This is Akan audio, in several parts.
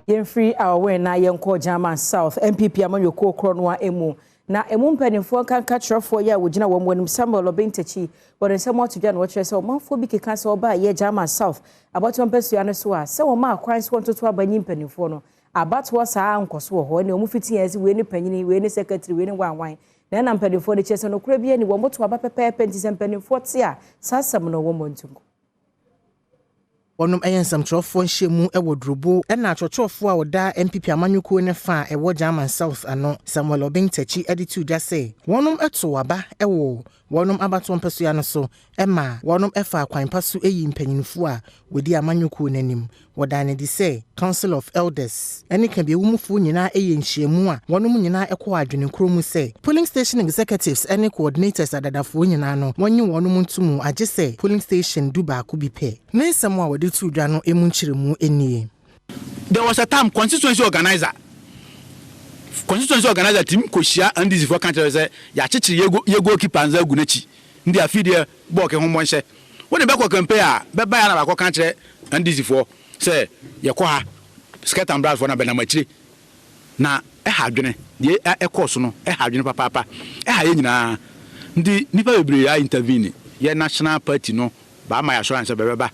Yɛmfiri Aowin na yɛnkɔ German South NPP amanyɔkuo korɔ no a emu na emu mpanimfoɔ nkanka kyerɛfoɔ yi a wɔgyina wɔn anim, Samuel Obeng Takyi, wɔde nsɛm ato dwa na wɔkyerɛ sɛ ɔmanfoɔ bi keka sɛ ɔbaa yɛ German South abatoɔ mpasua no so a sɛ wɔn a kwan so wɔntoto aba nyi mpanimfoɔ no abatoɔ saa nkɔ so wɔ hɔ ne wɔn fiti yɛn sɛ wei ne panyini, wei ne secretary, wei ne wanwan na ɛna mpanimfoɔ no kyerɛ sɛ nokorɛ bi ani wɔn to aba pɛpɛɛpɛ, nti sɛ mpanimfoɔ te a saa asɛm no wɔn ntunku. Wɔnom yɛ nsɛmtwerɛfoɔ nhyiamu wɔ Durobo ɛna atwerɛtwerɛfoɔ a wɔda NPP amanyɔkuo ne fa a ɛwɔ German South ano, Samuel Obeng Takyi, de to dwa sɛ wɔnom to aba wɔ wɔnom abatoɔ mpasua no so ma wɔnom fa kwan pa so yi mpanyinfoɔ a wɔdi amanyɔkuo n'anim. Wɔdan no adi sɛ Council of Elders ne kabiawumufoɔ nyinaa yɛ nhyiamu a wɔnom nyinaa kɔɔ adwene koro mu sɛ polling station executives ne coordinators adadafoɔ nyinaa no wɔnye wɔnom ntomu, agye sɛ polling station 11 bi pɛ. Ne nsɛm a wɔde to dwa no emu nkyerɛmu nie. There was a time constituency organizer tim kɔhyia NDC foɔ ka kyerɛ sɛ yɛakyekyere yɛ goalkeeper nsa agu n'akyi, nti afi deɛ bɔɔl ke ho mmɔ nhyɛ wode bɛkɔ campaign a bɛba yɛ na baakɔ ka kyerɛ NDC foɔ sɛ yɛkɔ ha skirt and blouse foɔ na bɛnam akyire na ɛha adwene. Deɛ ɛkɔɔ so no ɛha adwene papaapa, ɛha yɛ nyinaa, nti nipa bebree a intervene. Yɛ national party no baama yɛ assurance sɛ bɛbɛba.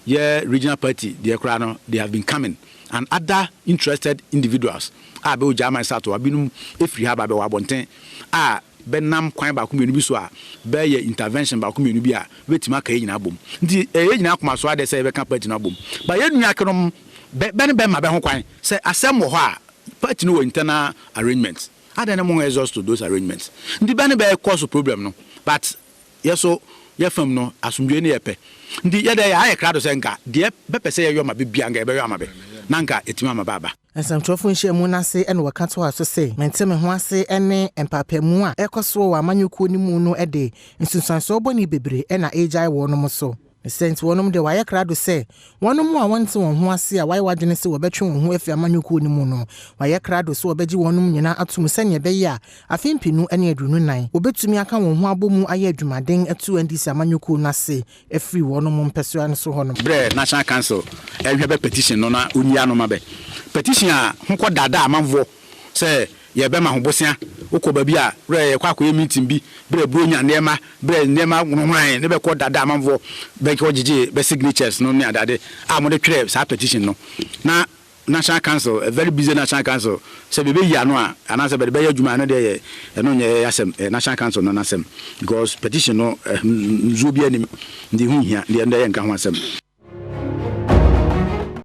Yɛ regional party deɛ koraa no, they have been coming, and other interested individuals a bɛwɔ German South a binom efiri ha ba bɛwɔ abɔnten a bɛnam kwan baako mmienu bi so a bɛyɛ intervention baako mmienu bi a bɛtumi aka yɛ nyinaa bom. Nti ɛyɛ nyinaa koma so adeɛ sɛ yɛbɛka party no abom ba yɛn nua kenom bɛ bɛ ne bɛma bɛ ho kwan sɛ asɛm wɔ hɔ a party no wɔ internal arrangements adan ne mo exhaust to those arrangements, nti bɛ ne bɛ cause problem no. But yɛ so yɛ fam no asomdwe ne yɛ pɛ, nti yɛdɛ yɛ ayɛ krado sɛ nka deɛ bɛpɛ sɛ yɛyɔ ma bɛ bia nka yɛbɛyɔ ama bɛ na nka ɛtumi ama ba aba. Nsɛmtwerɛfoɔ nhyiamu no ase ɛna wɔka toa so sɛ mente me ho ase ne mpaapamu a ɛkɔ soɔ wɔ amanyɔkuo no mu no de nsunsuansoɔ bɔne bebree ɛna ɛgyae wɔnom so sɛ nti wɔnom de wɔayɛ krado sɛ wɔnom a wɔnte wɔn ho ase a wɔayɛ wadwene sɛ wɔbɛtwe wɔn ho afi amanyɔkuo no mu no, wɔayɛ krado sɛ wɔbɛgye wɔnom nyinaa atom sɛnea ɛbɛyɛ a afe 2024 wɔbɛtumi aka wɔn ho abɔ mu ayɛ adwumaden atu NDC amanyɔkuo no ase afiri wɔnom mpɛsoa no so hɔnom. Berɛ National Council ɛhwɛ bɛ petition no na ɔnyi ano ma bɛ petition a ho kɔ daadaa amanfoɔ sɛ yɛbɛma ho bosea, wokɔ baabi a berɛ yɛkɔ akɔyɛ meeting bi, berɛ buronya nneɛma, berɛ nneɛma hwan ne bɛkɔ daadaa amanfoɔ bɛkɔ gyegye bɛ signatures no ne adade a mode twerɛ saa petition no na National Council, a very busy National Council, sɛ bɛbɛyi ano a anaasɛ bɛde bɛyɛ adwuma ɛno deɛ yɛ ɛno nyɛ asɛm, National Council no n'asɛm, because petition no nzuo bi anim nti ho hia deɛ ɛno deɛ yɛnka ho asɛm.